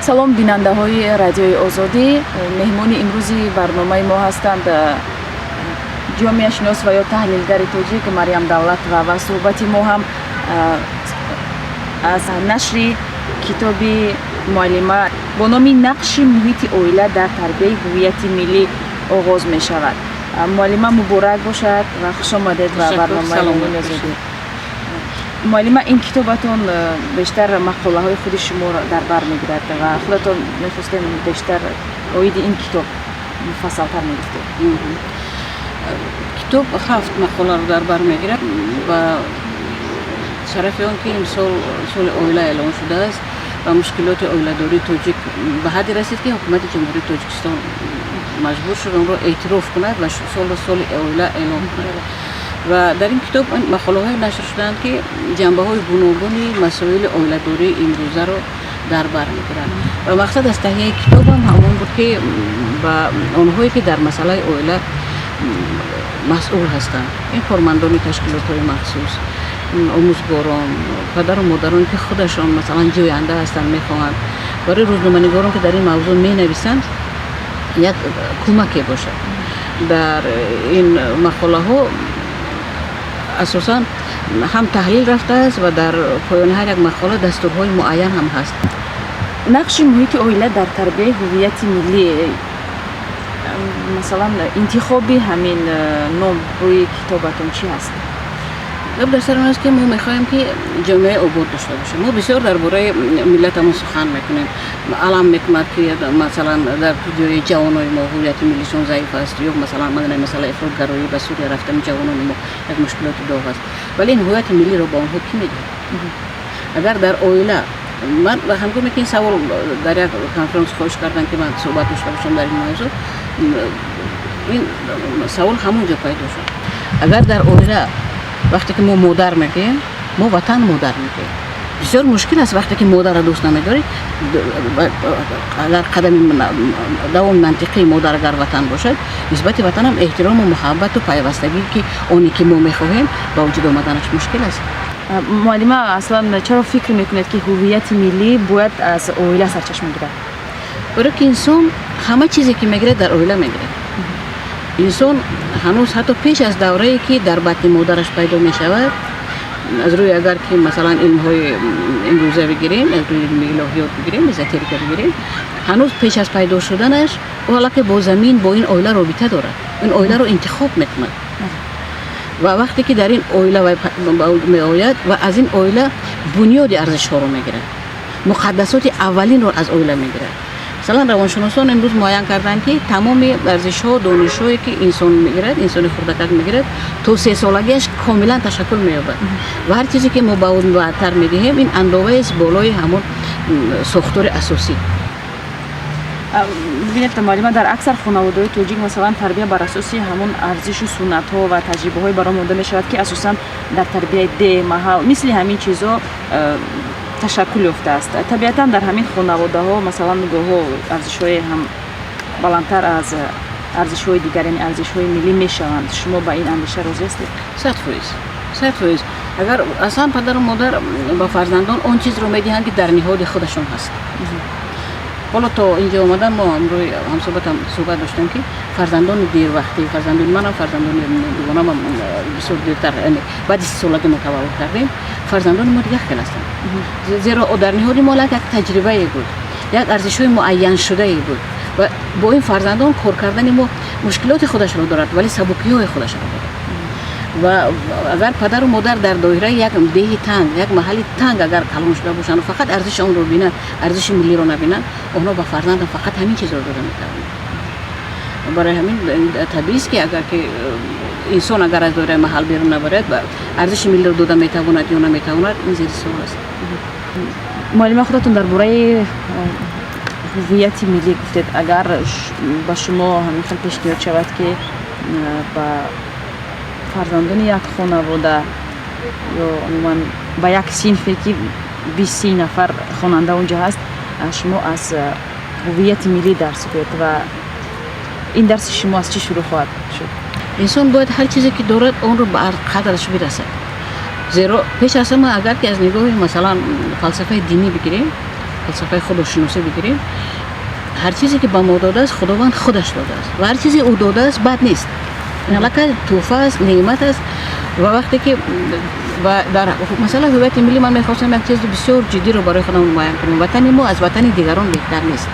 Салом, бинандаҳои Радиои Озодӣ. Меҳмони имрӯзи барномаи мо ҳастанд ҷомеашинос ва ё таҳлилгари тоҷик Марьям Давлатова ва суҳбати мо ҳам аз нашри китоби муаллима бо номи «Нақши муҳити оила дар тарбияи ҳуввияти миллӣ» оғоз мешавад. Муаллима, муборак бошад ва хушомадед ба барномаи Озодӣ. Муаллима, ин китобатон бештар мақолаҳои худи шуморо дар бар мегирад ва худатон мехостем, бештар оиди ин китоб муфассалтар мегуфтед. Китоб ҳафт мақоларо дар бар мегирад. Ба шарафи он ки имсол соли оила эълон шудааст ва мушкилоти оиладории тоҷик ба ҳадде расид, ки ҳукумати Ҷумҳурии Тоҷикистон маҷбур шуд онро эътироф кунад ва солро соли оила эълон кунад. Ва дар ин китоб мақолаҳое нашр шудаанд, ки ҷанбаҳои гуногуни масоили оиладории имрӯзаро дар бар мегиранд. Ва мақсад аз таҳияи китобам ҳамон буд, ки ба онҳое, ки дар масъалаи оила масъул ҳастанд, ин кормандони ташкилотҳои махсус, омӯзгорон, падару модарон, ки худашон, масалан, ҷӯянда ҳастанд, мехоҳанд, барои рӯзноманигорон, ки дар ин мавзӯъ менависанд, як кӯмаке бошад. Дар ин мақолаҳо асосан ҳам таҳлил рафтааст ва дар поёни ҳар як мақола дастурҳои муайян ҳам ҳаст. Нақши муҳити оила дар тарбияи ҳуввияти миллӣ, масалан, интихоби ҳамин ном рӯи китобатон чӣ ҳаст? Гап дар сари он аст, ки мо мехоҳем, ки ҷомеаи обод дошта бошем. Мо бисёр дар бораи миллатамон сухан мекунем. Алам мекунад, ки, масалан, дар ҷои ҷавонои мо ҳуввияти миллишон заиф аст ё, масалан, мана масъалаи ифротгароӣ, ба Сурия рафтани ҷавонони мо як мушкилоти доғ аст. Вале ин ҳуввияти миллиро ба онҳо кӣ медиҳад, агар дар оила? Ман ҳангоме ки ин савол дар як конференс хоҳиш кардам, ки ман суҳбат дошта бошам дар ин мавзӯъ, ин савол ҳамон ҷо пайдо шуд. Агар дар оила, вақте ки мо модар мегӯем, мо ватан модар мегӯем. Бисёр мушкил аст, вақте ки модарро дӯст намедорӣ. Агар қадами давоми мантиқии модар агар ватан бошад, нисбати ватанам эҳтирому муҳаббату пайвастагӣ, ки оне ки мо мехоҳем, ба вуҷуд омаданаш мушкил аст. Муаллима, аслан чаро фикр мекунед, ки ҳуввияти миллӣ бояд аз оила сарчашма гирад? Барое ки инсон ҳама чизе ки мегирад, дар оила мегирад. Инсон ҳанӯз ҳатто пеш аз даврае, ки дар батни модараш пайдо мешавад, аз рӯи, агар ки, масалан, илмҳои имрӯза бигирем, аз рӯи илми илоҳиёт бигирем, эзотерика бигирем, ҳанӯз пеш аз пайдо шуданаш ӯ аллакай бо замин, бо ин оила робита дорад, ин оиларо интихоб мекунад. Ва вақте ки дар ин оила меояд ва аз ин оила бунёди арзишҳоро мегирад, муқаддасоти аввалинро аз оила мегирад. Масалан, равоншиносон имрӯз муайян карданд, ки тамоми арзишҳо, донишҳое, ки инсон мегирад, инсони хурдакак мегирад, то 3 солагиаш комилан ташаккул меёбад. Ва ҳар чизе, ки мо ба ӯ баъдтар медиҳем, ин андоваест болои ҳамон сохтори асосӣ. Бибинед, муаллима, дар аксар хонаводаҳои тоҷик, масалан, тарбия бар асоси ҳамон арзишу суннатҳо ва таҷрибаҳое баро монда мешавад, ки асосан дар тарбияи деҳ, маҳал, мисли ҳамин чизҳо ташаккул ёфтааст. Табиатан, дар ҳамин хонаводаҳо, масалан, гоҳҳо арзишҳое ҳам баландтар аз арзишҳои дигар, яъне арзишҳои миллӣ мешаванд. Шумо ба ин андеша розӣ ҳастед? 100%, 100%. Агар аслан падару модар ба фарзандон он чизро медиҳанд, ки дар ниҳоди худашон ҳаст. Ҳоло то инҷо омадан мо ҳамроҳи ҳамсӯҳбатам суҳбат доштем, ки фарзандони дервақтӣ, фарзандони манам, фарзандони дугонамам бисёр дертар, яъне баъди 30 солагӣ мо таваллуд кардем, фарзандони мо дигар хел ҳастанд, зеро дар ниҳоди мо як таҷрибае буд, як арзишҳои муайяншудае буд. Ва бо ин фарзандон кор кардани мо мушкилоти худашро дорад, вале сабукиҳои худашро дорад. Ва агар падару модар дар доираи як деҳи танг, як маҳалли танг агар калон шуда бошанд, фақат арзиши онро бинанд, арзиши миллиро набинанд, онҳо ба фарзандам фақат ҳамин чизро дода метавонанд. Барои ҳамин табиист, ки агар ки инсон агар аз доираи маҳал берун набарад, арзиши миллиро дода метавонад ё наметавонад, ин зери суол аст. Муаллима, худатон дар бораи ҳуввияти миллӣ гуфтед. Агар ба шумо ҳамин хел пешниҳод шавад, ки ба фарзандони як хонавода ё умуман ба як синфе, ки 20-30 нафар хонанда онҷо ҳаст, шумо аз ҳуввияти миллӣ дарс гӯед ва ин дарси шумо аз чӣ шурӯъ хоҳад шуд? Инсон бояд ҳар чизе, ки дорад, онро ба қадраш бирасад. Зеро пеш аз ҳама, агар ки аз нигоҳи, масалан, фалсафаи динӣ бигирем. Фалсафаи худошиносӣ бигирем, ҳар чизе ки ба мо додааст, Худованд худаш додааст ва ҳар чизе ӯ додааст, бад нест, ин аллакай тӯҳфа аст, неъмат аст. Ва вақте ки ва дар масъалаи ҳувияти миллӣ ман мехостам як чизи бисёр ҷиддиро барои худам муайян кунам: ватани мо аз ватани дигарон беҳтар нест,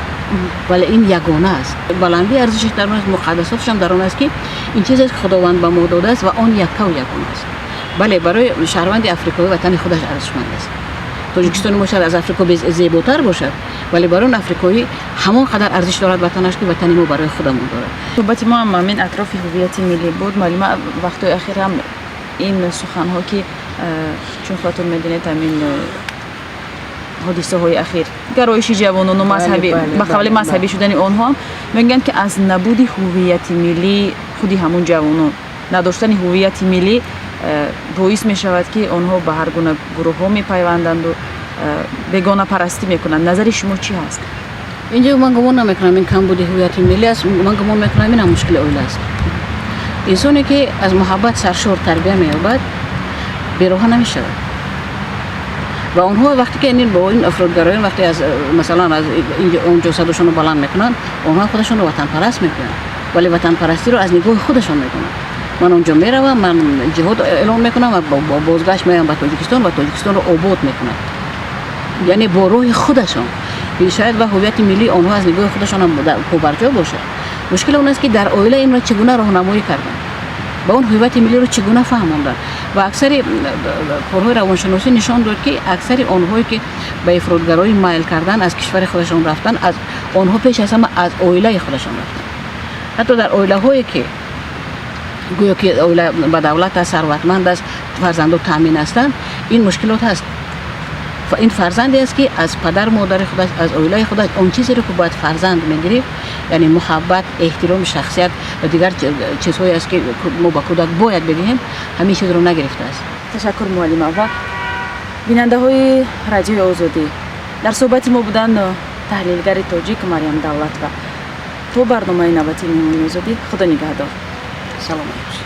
вале ин ягона аст. Баландии арзишаш дар он аст, муқаддасоташам дар он аст, ки ин чизест, ки Худованд ба мо додааст ва он яккаву ягона аст. Бале, барои шаҳрванди африқоӣ ватани худаш арзишманд аст. Тоҷикистони мо шояд аз Африқо зеботар бошад, вале барои он африқоӣ ҳамон қадар арзиш дорад ватанаш, ки ватани мо барои худамон дорад. Суҳбати мо ҳам ҳамин атрофи ҳувияти миллӣ буд, муаллима. Вақтҳои ахир ҳам ин суханҳо, ки чун худатон медонед, ҳамин ҳодисаҳои ахир, гароиши ҷавонону мазҳабӣ, ба қавли мазҳабӣ шудани онҳо, мегӯянд, ки аз набуди ҳувияти миллӣ, худи ҳамун ҷавонон надоштани ҳувияти миллӣ боис мешавад, ки онҳо ба ҳар гуна гурӯҳҳо мепайванданду бегонапарастӣ мекунанд. Назари шумо чӣ ҳаст? Инҷо ман гумон намекунам, ин камбуди ҳувияти миллӣ аст. Ман гумон мекунам, инам мушкили оила аст. Инсоне ки аз муҳаббат саршор тарбия меёбад, бероҳа намешавад. Ва онҳо вақте ки бо ин ифротгароён, вақте аз, масалан, аз онҷо садошонро баланд мекунанд, онҳо худашонро ватанпараст мекунанд, вале ватанпарастиро аз нигоҳи худашон мекунанд. Ман онҷо меравам, ман ҷиҳод эълон мекунам ва бозгашт меоям ба Тоҷикистон ва Тоҷикистонро обод мекунам, яъне бо роҳи худашон. Шояд ва ҳувияти миллии онҳо аз нигоҳи худашон побарҷо бошад. Мушкил он аст, ки дар оила инро чӣ гуна роҳнамоӣ карданд, ба он ҳувияти миллиро чӣ гуна фаҳмонданд. Ва аксари корҳои равоншиносӣ нишон дод, ки аксари онҳое ки ба ифротгароӣ майл кардан, аз кишвари худашон рафтан, аз онҳо пеш аз ҳама аз оилаи худашон рафтанд. Ҳатто дар оилаҳое ки гӯё ки оила ба давлат аст, сарватманд аст, фарзандо таъмин ҳастанд, ин мушкилот ҳаст. Ин фарзанде аст, ки аз падару модари худаш, аз оилаи худаш он чизеро, ки бояд фарзанд мегирифт, яъне муҳаббат, эҳтироми шахсият ва дигар чизҳое аст, ки мо ба кӯдак бояд бидиҳем, ҳамин чизро нагирифтааст. Ташаккур, муаллима. Ва бинандаҳои Радиои Озодӣ, дар суҳбати мо буданд таҳлилгари тоҷик Марьям Давлатова. То барномаи навбатии Меҳмони Озодӣ, Худо нигаҳдор. Саломат бошед.